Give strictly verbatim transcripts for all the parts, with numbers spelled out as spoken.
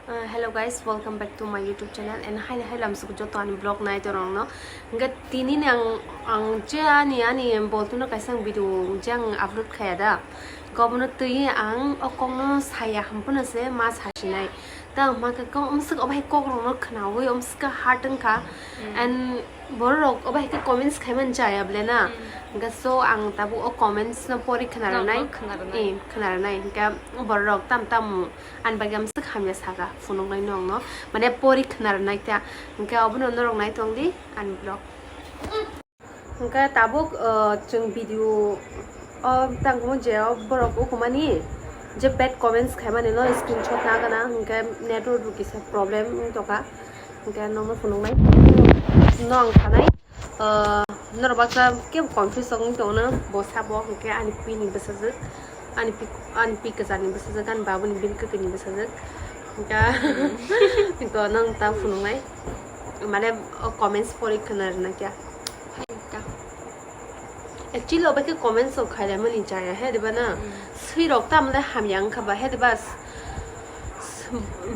Uh, hello guys, welcome back to my YouTube channel and haini hai lamsuk joto ani vlog nai torokno. Hingke tini ni ang, ang je ani, ani boltu no kaisa ang video je ang upload khaya da. Gobono twi ang o kok no saya hampano se ma sasinai. Ta ang ma kok, omsuk obai kok rok no khnawi omsuk heart wngkha. And borok obai ke comments khaiman chaya ble na. Hingke so ang tabuk o comments no pori khna rwnai. Khna rwnai. Eh, khna rwnai. Hingke borok tam tam ani bagwi amsuk hamya saka phunuknai nokno, mane pori khna rwnai ta. Hingke obono norok nai tong di ani vlog. Hingke tabuk, uh, chwng video o tangkhumu je o borok ukumani je bad comments khaimani no screenshot na gana, hingke network rok kisa problem wng tongkha, hingke nono phunuknai no ang sanai. Ah, norok baksa kebo confuse wngwi tongo, bo sabo hwnkhe ani pini bwsajwk, ani pi, ani pi kwcharni bwsajwk, ani babuni bini kwtwini bwsajwk. Hwnkhe to nwng ta phunuknai, mane o comments pori khna rwna kya. Actually, obo khe comments rok khaimani chaya, he diba na? Swi rok tamle hamya wngkha ba, he diba?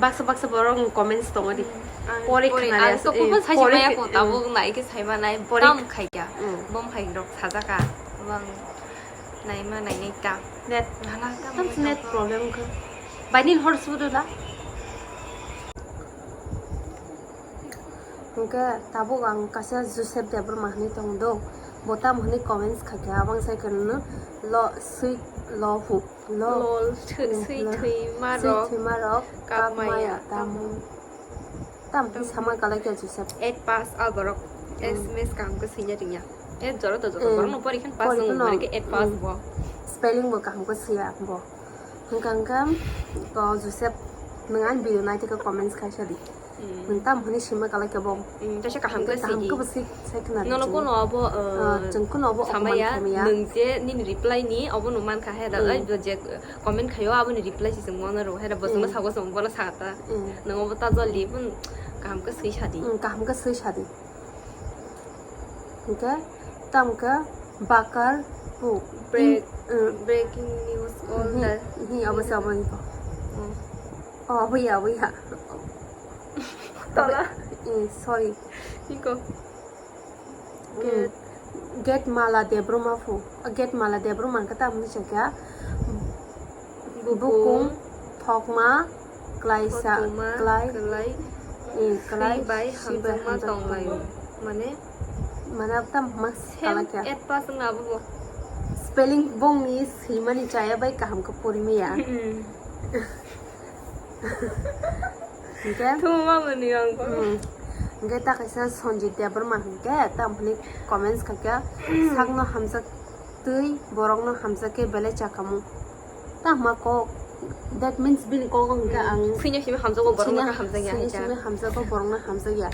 Baksa baksa borok comments tongo di. Pori khna ang to kubun sai maya ko tabuk nai ke sai ma nai tam khai kya. Bom hai rok sajaka. Bang nai ma nai nai ta. Net. Tam net problem kha. Baini hor sudu da. Hingke tabuk ang kaisa Joseph Debbarma hinui tong do. Bo tam hinui comments kha khe, abang sai khe no lo sweet lo hu. Lol, swi thwi ma rok, kap maya, tam, tam hi sama kalai khe Joseph. Eight pass a borok, S M S kaham khe swina ringya. Eight jora to jora borok no pori khan pass wng mani khe eight pass bo. Spelling bo kaham khe swiya bo. Hwnkha hwnkha to Joseph nwng ani video nai thikhe comments khai sa di. Nwng tam hwnwi sima kalai khe bo. Tei se kaham khe sidi. Kaham khe bo swi sai khna. Nono kuno abo, ah, chwng kuno abo samaya, nwng je nini reply ni obo nwng mankha he da, ai je comment khaio aboni reply si chwng mano rw he da, bo chwngno sabo chwng bono sakha ta. Nwng obo ta joli bun kaham khe swi sadi. Kaham khe swi sadi. Hwnkhe tam khe bakar pu. Break, breaking news all the. Hi abo se abo hi. Oh, abo ya, abo ya. Tola. Eh, sorry. Iko. Get Mala Debbarma phu. Get Mala Debbarma hwnkhe tamni sakya. Bukung, thokma, klaisa, klai, eh, klai, swi bai hamjakma tonglaio. Mane? Mane tam mas kalakya. Same eight pass wngna abo bo. Spelling bongni swimani chaya bai kaham khe porimaya. Hingke? Thuma mani ang ko. Hingke ta kaisa Sanjit Debbarma hingke, ta hwnwi comments kha khe, sakno hamjak twi, borokno hamjak khe belai chakamo. Ta hwnma kok, that means bini kok hingke ang. Swino simi hamjago, borokno hamjakya. Swino simi hamjago, borokno hamjakya.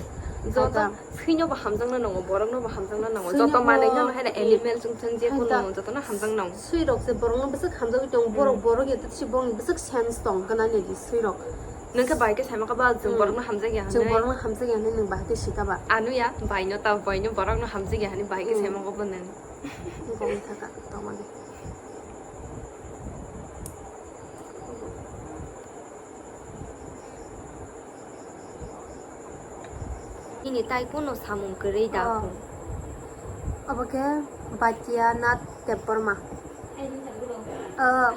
Joto. Swino bo hamjakna nango, borokno bo hamjakna nango. Joto manwi no hai na animal chwng thang je kunu jotono hamjak nango. Swirok se borokno bwswk hamjagwi tongo, borok borok ya tei borokni bwswk sense tong gana ni di swirok. Nwng khe bai khe saimaka ba chwng borokno hamjakya hinwi. Chwng borokno hamjakya hinwi nwng bahai khe sika ba. Anuya baino ta baino borokno hamjakya hinwi bahai khe saimaka bo nwng. Wngkha wngkha ka tongmani. Nini tai kuno samung kwrwi da kho? Obo khe Batia Nath Debbarma. Oh.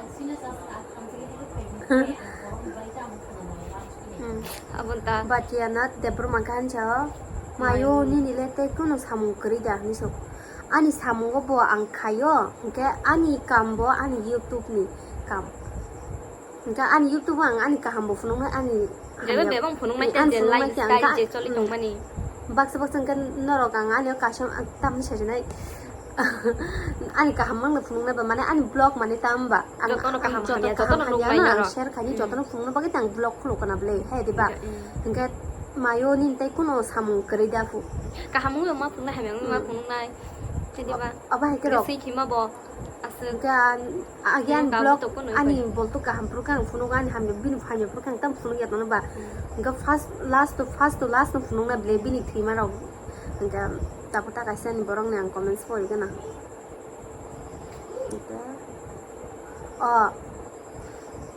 Hmm. Aboni ta. Batia Nath Debbarma khe ani sao, mayo nini le tei kuno samung kwrwi da hinwi sao. Ani samungo bo ang khaio, hwnkhe ani kam bo ani YouTube ni kam. Hwnkhe ani YouTube o ang ani kaham bo phunuknai, ani bebak bebak phunuknai, ani je phunuknai life style je choli tongmani. Baksa baksa hwnkhe norok ang ani o kaisa tamni sajinai. Ani kaham mangno phunuknai ba, mane ani vlog mane tamo ba. Ang jotono kaham hamya, jotono nuknai norok. Ang share khaini, jotono phunukna bagwi tei ang vlog khulukna bwle, hai diba? Hwnkhe mayo nini tei kuno samung kwrwi da phu. Kaham wngwi ma phunuknai, hamya wngwi ma phunuknai. Hai diba? Abo hai khe rok. Swi khima bo. Aswk. Hwnkhe agi ani vlog ani bolto kaham phuru khe ang phunuk, ani hamya bini hamya phuru khe ang tamo phunuk ya tono ba. Hwnkhe first last to first to last no phunukna bwle bini thwima rok. Hwnkhe tabuk ta kaisa ni borok ni ang comments pori gana. Hwnkhe o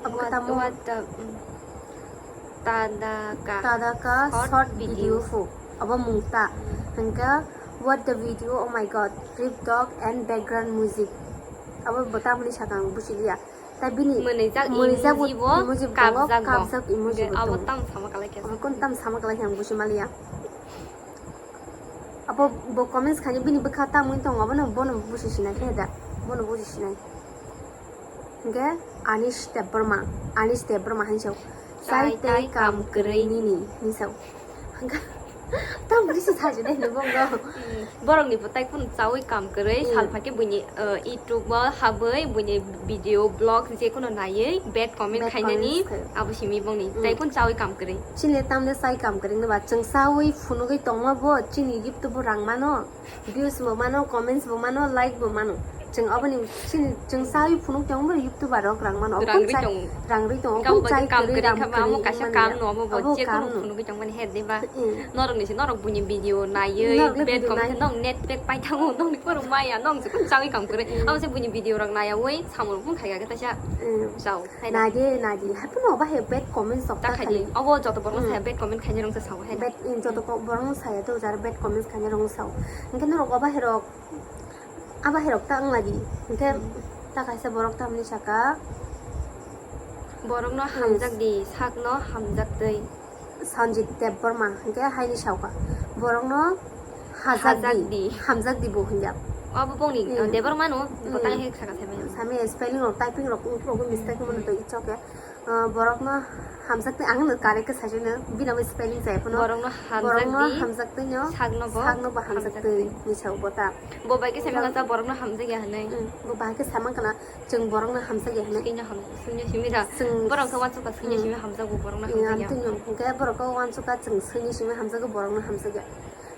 abo khe tamo. What, what the, mm. Tadaka. Tadaka short video pho. Abo mung ta. Hingke what the video, oh my god, rip dog and background music. Abo bo tamni sakang busi liya. Ta bini mwnwijak emoji bo, mwnwijak bo tongo, kabjak bo. Kabjak emoji bo abo tongo. Tam sama kalai khe. Abo kon tam sama kalai khe ang busi maliya. Abo bo comments khaini bini bwkha tamwi tongo, abono bono busi sinai khe da, bono busi sinai. Hingke Anish Debbarma, Anish Debbarma hinwi sao. Chai tei kam kwrwi nini hinwi sao. Hingke tam busi sajone hinwi bongo. Borokni bwtai kunu chawi kam kwrwi, salpha khe buini, uh, YouTube o habwi buini video, blog je kunu naiwi bad comment khainani abo simi bongni. Tai kunu chawi kam kwrwi. Chini tamle chai kam kwrwi ba chwng chawi phunugwi tongma bo chini YouTube o rang mano, views bo mano, comments bo mano, like bo mano. Chwng aboni chini chwng chawi phunuk tongma bo YouTube o rok rang mano. Rang rwi tongo. Rang rwi tongo. Kam chai kam kwrwi kha ba amo kaisa kam no abo bo je kunu phunugwi tongmani he de ba. Norok ni se norok buini video naiwi bad comment nok net pack pai thango nokni borok maya nok se chawi kam kwrwi. Amo se buini video rok naiwi samung bung khai ga ta sa. Chao. Nadi nadi happy no ba he bad comments sok ta khali. Abo joto borok sa bad comment khaini rong sa sao he. Bad in joto borok sa ya to jar bad comments khaini rong sao. Hingke norok oba herok Aba herok ta wng lagi. Hingke ta kaisa borok tamni saka. Borokno hamjak di, sakno hamjak twi. Sanjit Debbarma hingke haini sauka. Borokno hajak di, hamjak di bo hinjak. Abo bongni Debbarma no, botang he saka seme. Same spelling rok, typing rok, ungkrogo mistake mano to ichok ya. Ah, borokno hamjak twi, ang no correct khe saisano, bini abo spelling chaya phano. Borokno hamjak twi no, sakno bo hamjak twi ni sao bo ta. Bo bai khe sama kha borokno hamjak ya hinwi. Bo bai khe sama kana chwng borokno hamjak ya hinwi. Swino ham, swino simi da. Borok khe wansuk kha swino simi hamjak bo borokno hamjak ya. Twi no hwnkhe borok khe wansuk kha chwng swino simi hamjak borokno hamjak ya.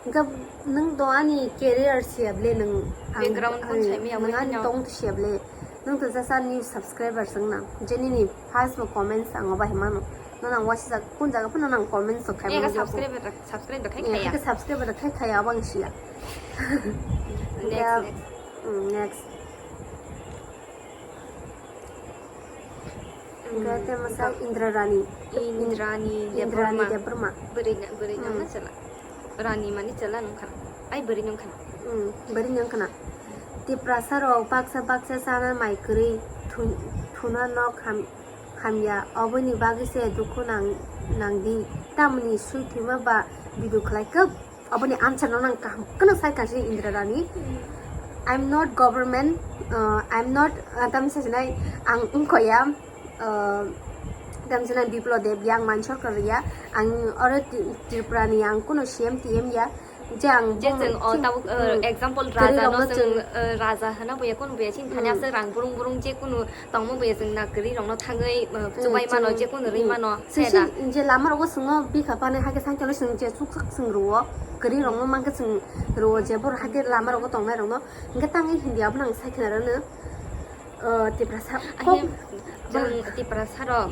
Hingke nwng do ani career siya ble nwng ang, background kon saimaya nwng ani tong siya ble. Nwng to jasa new subscribers wng nang. Je nini first bo comments ang oba himano. Nwng ang wasijak kun jaga phano nang comments rok khai mano. Subscribe rok khai khaya. Hingke subscribe rok khai khaya abang siya. Next, next. Next. Hingke te masa Indra Rani. Indra Rani Debbarma. Bwrwi na, bwrwi nang na chwla. Rani mani chwla nung khana. Ai bwrwi nung khana. Bwrwi nung khana. Tiprasa rok baksa baksa sana mai kwrwi thun-, thuna nok ham-, hamya. Oboni bagwi se dukhu nang, nang di. Tamoni swi thwima ba video khlai kwb. Aboni answer no nang kaham kheno sai kha se Indra Rani. I'm not government, uh, I'm not, uh, tamsa sinai ang wngkha ya, uh, tamsa sinai Biplab Deb ya, ang man sarkar ya, ang oro Tri-, Tripura ni ang kuno C M T M ya, je ang je bong-, chwng, o, tabuk, uh, example raja no chwng, uh, raja hana bo ya kuno bo ya chini thani asa rang burung burung je kuno tongma bo ya chwng na kwrwi rokno thangwi, uh, chubai mano, je kuno rwi mano. Sisi je lama rogo chwngo bikha pani hakhe sakhe chwng je chukjak chwng rwo, kwrwi rokno mankhe chwng rwo je borok hakhe lama rogo tongnai rokno. Hingke tangwi hindi abono ang sakhe narwkno, uh, Tiprasa. Chwng Tiprasa rok,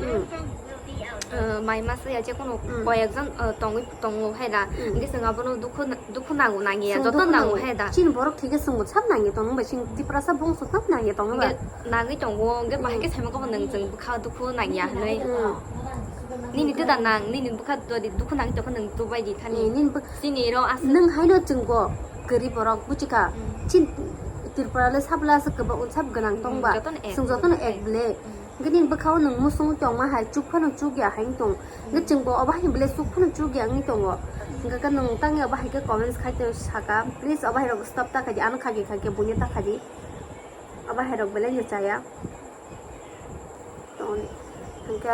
uh, mai masa ya je kuno koyekjon, uh, tongwi tongo hai da. Hingke chwng abono dukhu dukhu nango nangya, joto nango hai da. Chini borok thike chwngbo sab nangya tongo bai, chini Tiprasa bongso sab nangya tongo bai. Nangwi tongo, hingke bahai khe saimang khe bo nwng chwng bwkha dukhu nangya hinwi. Nini tei da nang, nini bwkha jodi dukhu nangwi tongkha nwng chubai di thani. Nini bwkha chini ro as nwng haino chwngbo kwrwi borok buchika. Chin Tripura le sabla aswk kwbang sab gwnang tongba. Chwng jotono ek ble. Hingke nini bwkhao nwng muchungwi tongma hai chuk phano chukya hai wng tong. Hingke chwngbo obo hai belai chuk phano chukya wngwi tongo. Hingke khe nwng tangwi obo hai khe comments khai tong saka, please obo hai rok stop ta khaidi, ano khagi khagi buino ta khaidi. Obo hai rok belai no chaya. Hingke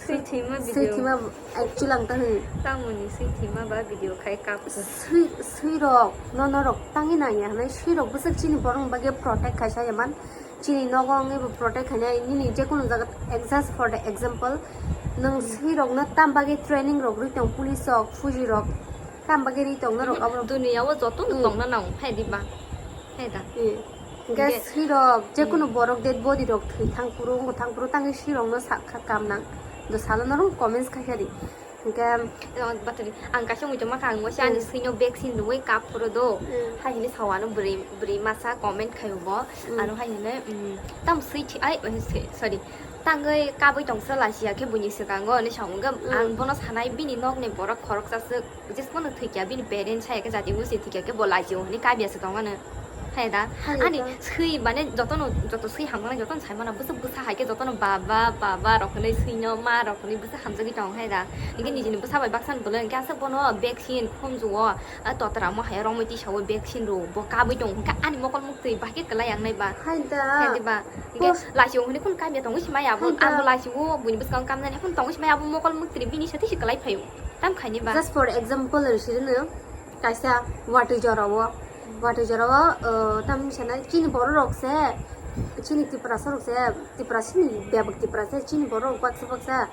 Swi thwima video. Swi thwima actual ang ta hwn. Tamoni swi thwima ba video khai kap. Swi, swi rok, no, no rok tangwi nangya hwnwi swi rok bwswk chini borok bagwi protect khai sa ya man. Chini nogo wngwi bo protect khainai, nini je kunu jaga, just for the example, nwng swi rokno tam bagwi training rok rwi tong, police rok, fuji rok, tam bagwi rwi tong norok abo. Duniya o joto no tongna nang phai di ba. Hai da. Hingke sirok, je kunu borok dead body rok thwi thang phuru, wngkha thang phuru, tangwi sirokno sakha kam nang. Do salo norok comments khai kha di. Hwnkhe, Batari, ang kaisa muitu maka ang wasi ani swino vaccine rwwi kap phuru do. Hai hini sawano bwrwi, bwrwi masa comment khaio bo. Ano hai hini, mm, tam swi thi-, ai, eh, se-, sorry. Tangwi kabwi tongsa lachiya khe buini swkango hinwi sa hwnkhe ang bono sanai bini nokni borok khoroksa swk jesmano thwikya bini parents hai khe jati busi thwikya khe bo lachio hinwi kabya se tongmano. Hai da, ani swi mane jotono, joto swi hamjaknai jotono sai mano bwswk bwsa hai khe jotono baba, baba rok hinwi swino ma rok hinwi bwsa hamjagwi tongo hai da. Hinkhe nijini bwsa bai baksa ni bwlai hinkhe aswk bono vaccine khunju o, a totra mo hai romwi tisa o vaccine rw bo kabwi tongo hinkhe ani mokol muktwi bahai khe kwlai yang nai ba. Hai da. Hai da ba. Hinkhe lachio hinwi khun kabya tongwi se maya bo. Hai da. Ang bo lachio buini bwskango kamnani khun tongwi se maya bo mokol muktwi bini sathi se kwlai phaio. Tam khaini ba. Just for example, rwsirino kaisa watwi jorao, watwi jorao, uh, tamni sana chini borok rok se, chini Tiprasa rok se, Tiprasini bebak Tiprasa, chini borok rok baksa baksa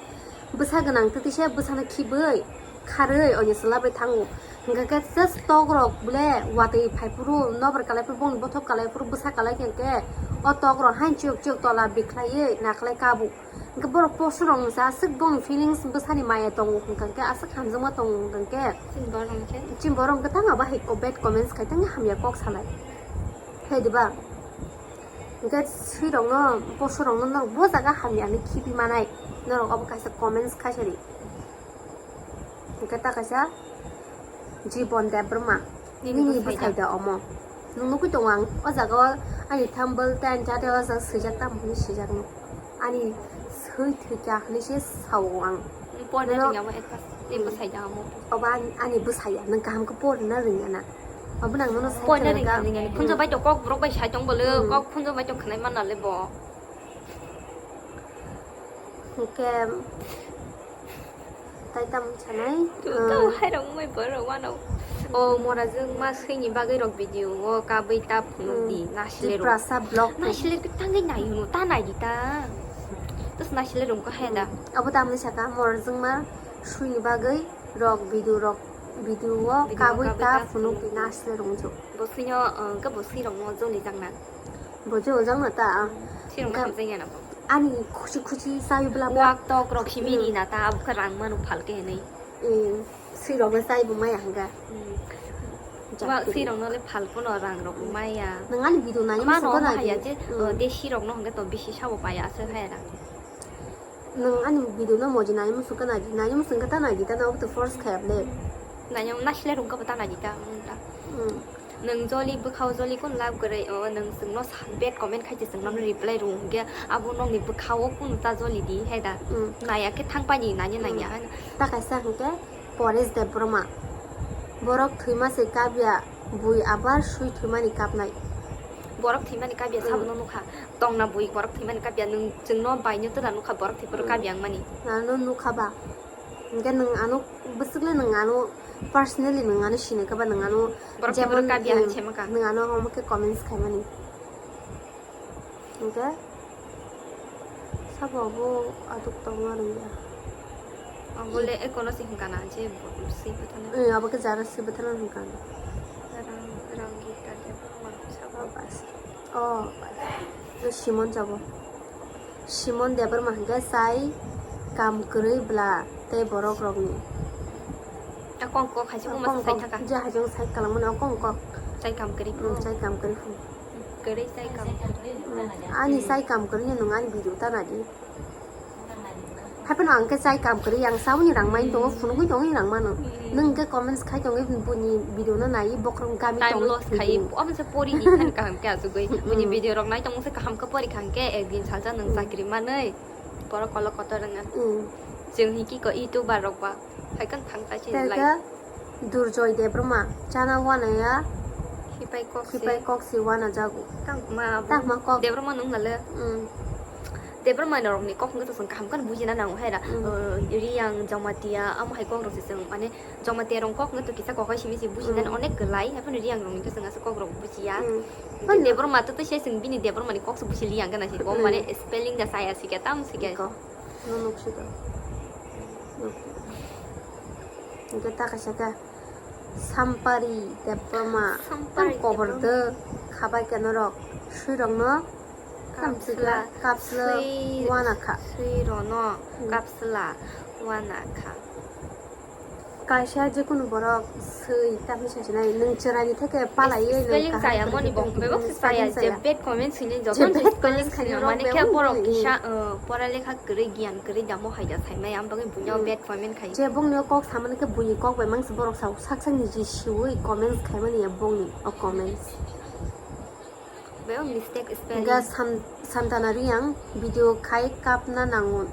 bwsa gwnang twtwi se bwsano khibwi kharwi oini chwla bai thango. Hwnkha khe just tok rok bole watwi phai phuru nobar kalai phuru bongni bothop kalai phuru bwsa kalai khe, khe o tok rok hain chiyok chiyok tola bikhlaiwi nakhlai kabu. Hwnkhe borok post rok wngsa aswk bongni feelings bwsani maya tongo hwnkha khe aswk hamjakma tongo hwnkha khe. Chini borok hwnkhe? Chini borok hwnkhe tamo bahai ko bad comments khai tangwi hamya kok salai. Hai diba? Hwnkhe swi rokno post rokno norok bo jaga hamya hinwi khibi manai. Norok obo kaisa comments khai sadi. Hwnkhe ta kaisa Jibon Debbarma. Nini bwsai da omo. Nwng nugwi tongo ang o jaga o ani thumbnail tei ani title o jaga swijak tamo hinwi swijak no. Ani swi thwikya hinwi se sao ang. Porna ringya mo ekka. Ni bwsai da omo. Obo ani, ani bwsai ya. Nwng kaham khe porna ringya na. Obo nang nono sai porna ringya ringya. Khunjo bai to kok borok bai sai tong bole. Kok khunjo bai to khnai mana le bo. Hwnkhe tai tamo sanai. Tamo hai rok wngmai borok wano. O mora jwng ma swini bagwi rok video o kabwi ta phunuk di nasle rok. Tiprasa vlog. Nasle rok tangwi nai hwno ta nai di ta. Tus nasle rok ko hai da. Abo tamni saka mora jwng ma swini bagwi rok video rok video o kabwi ta phunuk di nasle rok wngsu. Bo swino, uh, ke bo swi rok no joli jang na. Bo joli jang na ta. Swi rok no hamjai ya na bo. Ani khusi khusi sawi bla bla. Wak tok rok simi ri na ta, abo khe rang mano phal khe hinwi. Swi rok le sai bo maya hwnkha. Wak swi rok no le phal pono rang rok bo maya. Nwng ani video nai mano haya je, desi rok no hwnkhe to bisi sabo paya aswk hai ra. Nwng ani video no moji nai musuk khe nai di, nai musuk khe ta nai di ta, na obo to force khaya bole. Nai nasle rok khe bo ta nai di ta, ta. Nwng joli bwkhao joli kun lab kwrwi o, nwng chwngno sa-, bad comment khai se chwngno reply rw hwnkhe abo nokni bwkhao kunu ta joli di hai da. Naya khe thang pani nanya nanya hai. Ta kaisa hwnkhe Paresh Debbarma. Borok thwima se kabya bui abar swi thwimani kapnai. Borok thwimani kabya sabono nukha. Tongna bui borok thwimani kabya nwng chwngno baino twla nukha borok thwiporo kabya wngmani. Ano nukha ba. Hwnkhe nwng ano bwswkle nwng ano personally nwng ano sinai khe ba nwng ano borok jemon, thwiporo kabya eh, hinwi saimaka. Nwng ano omo khe comments khaimani. Hwnkhe sabo abo aduk tongma rwya. Abo le ekono se hwnkha na je swi bwthano. Eh, abo khe jara swi bwthano hwnkha na. Rang, Rangita Debbarma sabo. Oh, bas. Oh, bas. Simon jabo. Simon Debbarma hwnkhe chai kam kwrwi bwla tei borok rokni. Akong kok hai se buma sai thaka. Je hai jong sai kalang mani akong kok. Chai kam kwrwi. Hmm, chai kam kwrwi phung. Kwrwi chai kam kwrwi. Hmm. Ani chai kam kwrwi no nwng ani video ta nadi. Haphano ang khe chai kam kwrwi ang saboni rang mai tongo phunugwi tongwi rang mano. Hmm. Nwng khe comments khai tongwi boni video no nai bokhorok gami tongwi loss khai. Omo se pori di khan kaham khe asugwi. Hmm. Boni video rok nai tongmo se kaham khe pori khan khe ekdin salsa nwng chakri manwi. Borok kolok kotor wngya. Hmm. Chwng hinki ko YouTuber rok ba. Hai kan thang ta chini lai. Durjoy Debbarma, chana wanaya. Hipai kok si. Hipai kok si wana jago. Tangma abo. Tangma kok. Debbarma nung lale. Hmm. Debbarma norokni kok wngkha chwng kaham kan bujina nango hai ra. Hmm. Uh, Riyang, Jamatia, amo hai kok rok se chwng mane Jamatia rok kok wngkha kisa kok hai simi si bujina onek kwlai. Haphano Riyang rokni khe chwng aswk kok rok bujiya. Hmm. Debbarma to to se chwng bini Debbarmani kok se buji Riyang gana si kok mane spelling da saya si khe tam si khe. Iko. No nuksudo. Hwnkhe ta kaisa khe Sampari Debbarma. Sampari tang kobor Debbarma. De khabai khe norok swirokno kapsla, kapsla swi-, wana kha. Swirokno kapsla wana kha. Kaisa jekunu borok swi tamni sasinai, nwng chwraini theke palaiwi nwng spelling kaham chaya kwrwi moni bo khe bebak se spelling chaya, je chaya. Bad comment swinai je joto bad spelling comments swinai, mane khe borok kisa, uh, pora lekha kwrwi, giyan kwrwi damo hai da saimaya, am bagwi buino bad comment khai. Je bongni o kok samani khe buini kok bai mangsa borok sao, sak sakni je siwi comments khaimani ya bongni o comments. Bebak mistake spelling. Ga San-, Santana Riyang video khai kapna nango,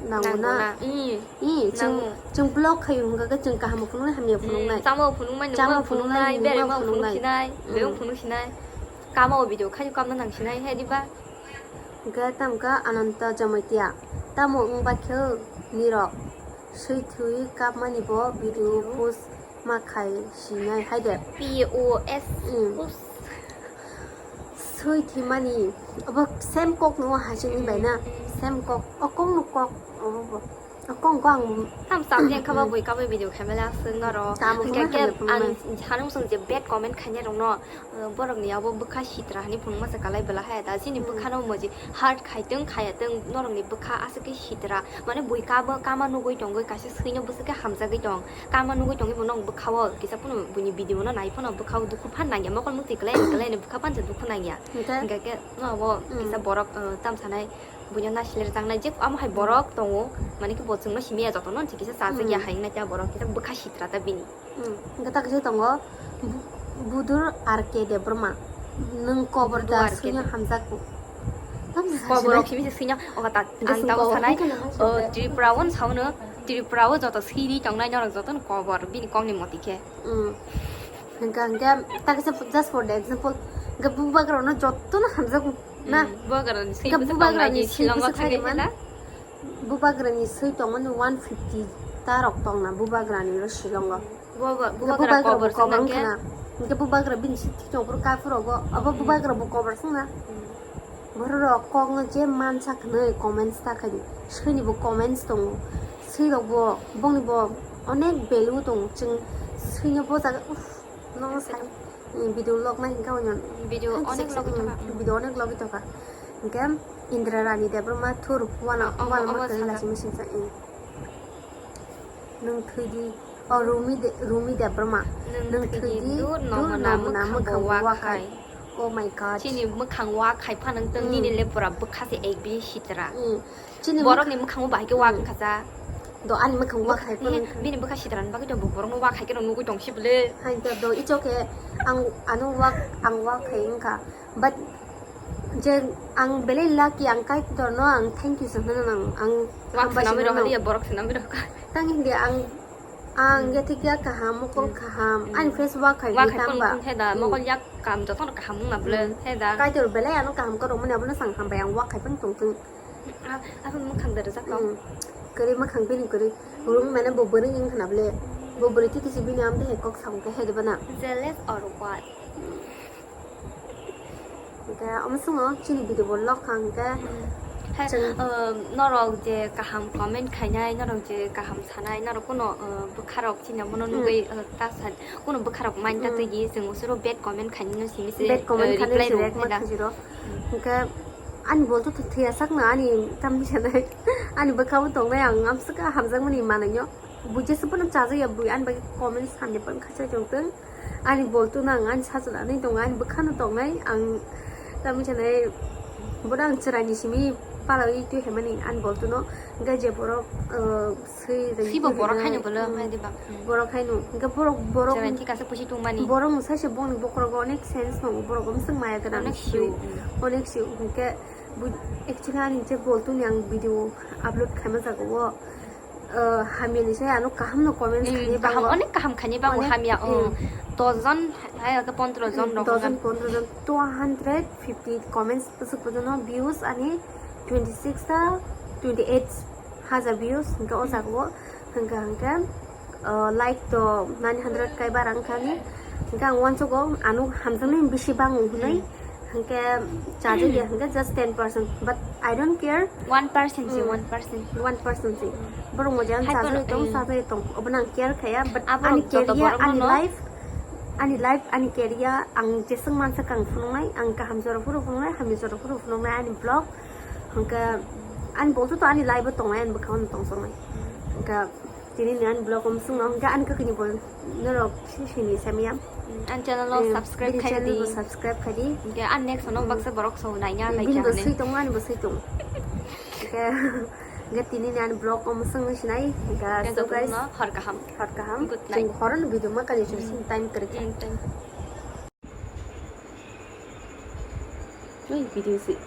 nango na. Nango na. Mm. Ih, chwng, nango. Chwng vlog khayo hwnkha khe chwng kaham phunuknai, hamya phunuknai. Mm, chama phunukmai, chama phunuknai, phunukmai, berema phunuknai. Phunuksinai, mm, bebak phunuksinai. Kama o video khayo kapna nangsinai, he diba? Hwnkhe tamkha Ananta Jamatia. Tamo wngba khe nirok swi thwi kapmani bo video post ma khai sinai hai de. P O S. Mm. Post. Swi thwimani. Obo same kok no hasini bai na. Mm, mm. Same kok. O kok no kok. Obo bo. Kong kong. Tam sam jeng kha ba bui ka bai video khaimala aswk norok. Tamo hwnkhe khe ani hanung song je bad comment khainai rokno, uh, borokni abo bwkha sitra hwnwi phunukma se kalai bwla hai da. Chini bwkhano moji heart khaitwng khayatwng norokni bwkha aswk khe sitra. Mane bui kabo kama nugui tongwi kaisa swino bwswk khe hamjagwi tong. Kama nugui tongwi bo nok bwkhao kisa phano buini video no nai phano bwkhao dukhu phan nangya mokol mukti kwlai kwlai ni bwkha phan se dukhu nangya. Hwnkhe? Hwnkhe khe no abo kisa borok, uh, tam sanai. Buino naisler jaknai je amo hai borok tongo, mane khe bo chwngno simi ya jotono, kisa chajak ya hai wngna khe borok kisa bwkha sitra ta bini. Hmm, hwnkhe ta kisa tongo, Bu-, Budur R K Debbarma, nwng kobor da swino hamjak. Kobor rok simi se swino, oga ta ang tabo sanai, Tripura o saono, Tripura o joto siri tongnai norok jotono kobor, bini kokni moti khe. Hmm. Hwnkhe, hwnkhe, ta kisa just for the example, hwnkhe bubagra no jotono hamjak. Na? Hmm, bubagrani swi bwswk tongmani Shillong o thangwi phela? Bubagrani swi tongmani one fifty ta rok tongna bubagrani ro Shillong o. Bubagra kobor wngkha na? Hwnkhe bubagra bini swi thwi tong phuru kaphuru rogo abo bubagra bo kobor wngkha na? Hmm. Borok rok kokno je mansa khwnwi comments ta khai swini bo comments tongo. Swi rok bo bongni bo onek value tongo. Chwng swino bo jaga uff, no sai. Video log nai hwnkhe oino video onek logwi tongkha. Video onek logwi tongkha. Hwnkhe Indra Rani Debbarma thur wana wana ma kwrwi lachimwi singsa. Nwng thwidi. O Rumi De-, Rumi Debbarma. Nwng thwidi dur no mona mwkhang bo wa khai. Oh my God. Chini mwkhang wa khai pha nwng tong nini le pura bwkha se ek bi sitra. Chini borokni mwkhango bahai khe wa wngkha cha. Do ani mwkhango wa khai phano. Bini bwkha sitrani bagwi do borokno wa khai khe nugwi tong si bwle. Hai do do ichok khe ang ano wa, ang wa khai wngkha. But je ang belai lucky, ang Kaitorno ang thank you se hwnwi nang ang. Wa hambai se nang rohor ya borok se nang rohor. Tang hindi ang, ang ya thik ya kaham, mokol kaham. Ani face wa khai tang ba. He da mokol yak kam jotono kaham wngna bwle. He da. Kaitor belai ano kaham kwrwngmani abono sang hambai ang wa khai phano tong thung. Ah, abo mwkhang da rwjak tong. Hmm. Kwrwi mwkhang bini kwrwi. Rung mane bo bwrwi wng khna bwle. Bo bwrwi twi twi si bini amde hai kok samung khe hai de bana. Jealous or what? Hwnkhe omo swngo chini video bo log kha hwnkhe. Hmm. Hai, chwng, um, norok je kaham comment khainai, norok je kaham sanai, norok kuno, uh, bwkharok chini omono nugwi, uh, ta san, kuno bwkharok mind ta twi di, chwng usuro bad comment khainai no simi se, bad comment uh, khainai reply se rok react ma khaijiro. Hwnkhe ani bolto thwi-, thwiya sakno ani tamni sanai. Ani bwkhao tongnai ang amswkha hamjakmani manwino. Bui jesa phano chajakya bui ani bagwi comments hamya phano khachai tongthwng. Ani bolto no ang ani sajla nai tongo, ani bwkhano tongnai ang tamni sanai. Bono ang chwraini simi palawi twi haimani ani bolto no. Hwnkhe je borok, uh, Swi rwngwi swibo borok haino kwlwng hai diba? Borok haino. Hwnkhe borok, borok chwrai thik ase pusi tongmani. Borok no saisa bongni bokhorogo onek sense tongo. Borok omswk maya gwnang. Onek swi. Onek swi. Hwnkhe actually ani je boltoni ang video upload khaima jaga o, uh, hamyani sai ano kaham no comments khainai kaham, onek kaham khainai bango hamya. Dos jon hai khe pondro jon rok. Dos jon pondro jon, two hundred fifty comments bwswk bojono views ani twenty six ta twenty eight hajar views hwnkhe o jaga o hwnkhe hwnkhe, uh, like to nine hundred kai bara wngkha ni. Hwnkhe ang uansugo ano hamjaknai bisi bango hwnwi. Hwnkhe chajakya hwnkhe just ten percent, but I don't care. One percent si, one percent. One percent si. Borok moja ang chajagwi tong, chajagwi tong. Obono ang care khaya, but ani career, ani life, ani life, ani career ang jeswk mansa kang phunuknai, ang kaham jora phuru phunuknai, hamya jora phuru phunuknai ani vlog. Hwnkhe ani bolto to ani life o tongnai, ani bwkhao no tongjaknai. Hwnkhe Tini ni ani vlog om sung nong ga ani kakini bo norok sini samiya. An channel o subscribe khai di. Subscribe khai di. Ge an next no baksa borok so nai nya lai Bini bo kya sui tong ani bo sui tong. Ga tini ni ani vlog om sung sinai. Ga so guys. Har kaham. Har kaham. Good night. Horon video ma kali sing time krik. Oi video si.